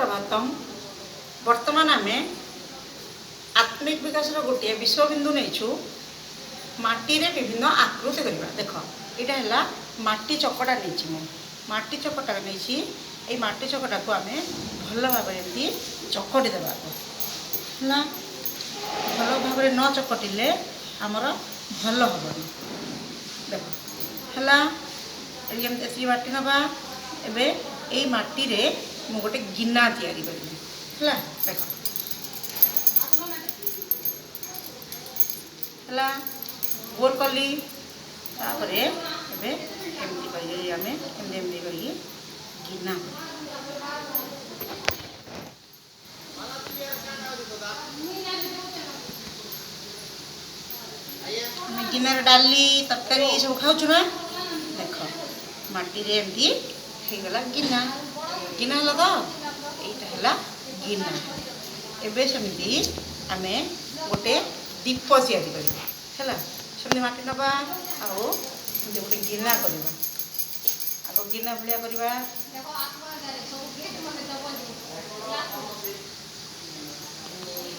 ସୁପ୍ରଭାତମ୍। ବର୍ତ୍ତମାନ ଆମେ ଆତ୍ମିକ ବିକାଶର ଗୋଟିଏ ବିଷୟବିନ୍ଦୁ ନେଇଛୁ, ମାଟିରେ ବିଭିନ୍ନ ଆକୃତି କରିବା। ଦେଖ, ଏଇଟା ହେଲା ମାଟି ଚକଟା ନେଇଛି ମୁଁ। ମାଟି ଚକଟା ନେଇଛି। ଏଇ ମାଟି ଚକଟାକୁ ଆମେ ଭଲ ଭାବରେ ଏମିତି ଚକଟି ଦେବା ହେଲା। ଭଲ ଭାବରେ ନ ଚକଟିଲେ ଆମର ଭଲ ହେବନି। ଦେଖ, ହେଲା। ଏଠି ଏମିତି ଏତିକି ମାଟି ନେବା। ଏବେ ଏଇ ମାଟିରେ ମୁଁ ଗୋଟେ ଗିନା ତିଆରି କରିବି, ହେଲା। ଦେଖ, ହେଲା, ଗୋଲ କଲି। ତାପରେ ଏବେ ଏମିତି କରିକି ଆମେ ଏମିତି ଏମିତି କରିକି ଗିନା କରିବା। ଆମେ ଗିନାରେ ଡାଲି, ତରକାରୀ ସବୁ ଖାଉଛୁ ନା? ଦେଖ, ମାଟିରେ ଏମିତି ହେଇଗଲା ଗିନା। ଗିନା ହେଲା ତ? ଏଇଟା ହେଲା ଗିନା। ଏବେ ସେମିତି ଆମେ ଗୋଟେ ଦୀପ ତିଆରି କରିବା, ହେଲା। ସେମିତି ମାଟି ନେବା ଆଉ ଏମିତି ଗୋଟେ ଗିନା କରିବା। ଆଗ ଗିନା ଭଳିଆ କରିବା।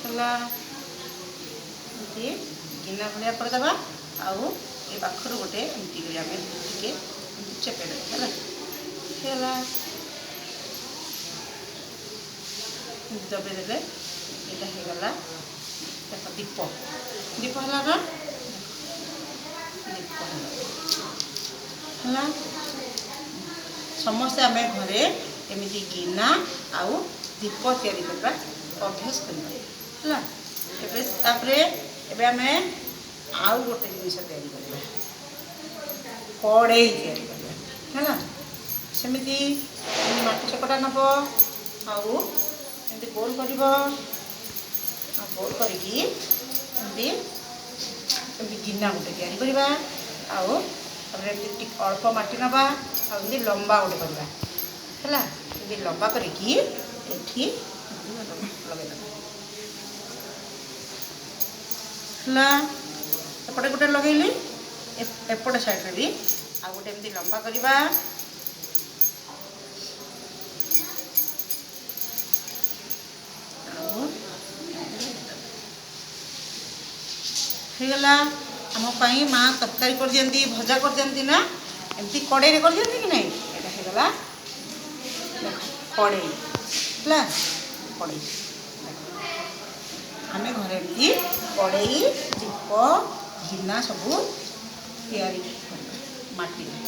ହେଲା, ଏମିତି ଗିନା ଭଳିଆ କରିଦେବା। ଆଉ ଏ ପାଖରୁ ଗୋଟେ ଏମିତି କରି ଆମେ ଟିକେ ଚେପେଇ ଦେବା। ହେଲା, ହେଲା। ଏମିତି ଦବେଇ ଦେଲେ ଏଇଟା ହେଇଗଲା। ଦେଖ, ଦୀପ। ଦୀପ ହେଲା ନା? ଦୀପ ହେଲା। ହେଲା। ସମସ୍ତେ ଆମେ ଘରେ ଏମିତି ଗିନା ଆଉ ଦୀପ ତିଆରି କରିବା ଅଭ୍ୟାସ କରିବା, ହେଲା। ଏବେ ତାପରେ ଏବେ ଆମେ ଆଉ ଗୋଟେ ଜିନିଷ ତିଆରି କରିବା, କଡ଼େଇ ତିଆରି କରିବା, ହେଲା। ସେମିତି ମାଟି ଚକଟା ନେବ ଆଉ ଏମିତି ଗୋଲ କରିବ। ଆଉ ଗୋଲ କରିକି ଏମିତି ଏମିତି ଗିନା ଗୋଟେ ତିଆରି କରିବା। ଆଉ ତାପରେ ଏମିତି ଟିକେ ଅଳ୍ପ ମାଟି ନେବା ଆଉ ଏମିତି ଲମ୍ବା ଗୋଟେ କରିବା, ହେଲା। ଏମିତି ଲମ୍ବା କରିକି ଏଠି ଲଗେଇଦେବା। ହେଲା, ଏପଟେ ଗୋଟେ ଲଗେଇଲି। ଏପଟେ ସାଇଡ଼୍ରେ ବି ଆଉ ଗୋଟେ ଏମିତି ଲମ୍ବା କରିବା। ଆଉ ହେଇଗଲା। ଆମ ପାଇଁ ମା ତରକାରୀ କରିଦିଅନ୍ତି, ଭଜା କରିଦିଅନ୍ତି ନା? ଏମିତି କଡ଼େଇରେ କରିଦିଅନ୍ତି କି ନାହିଁ? ଏଇଟା ହେଇଗଲା, ଦେଖ, କଡ଼େଇ ହେଲା, କଡ଼େଇ। ଦେଖ, ଆମେ ଘରେ ଏମିତି କଡ଼େଇ, ଦୀପ, ଗିନା ସବୁ ତିଆରି କରିବା ମାଟିରେ।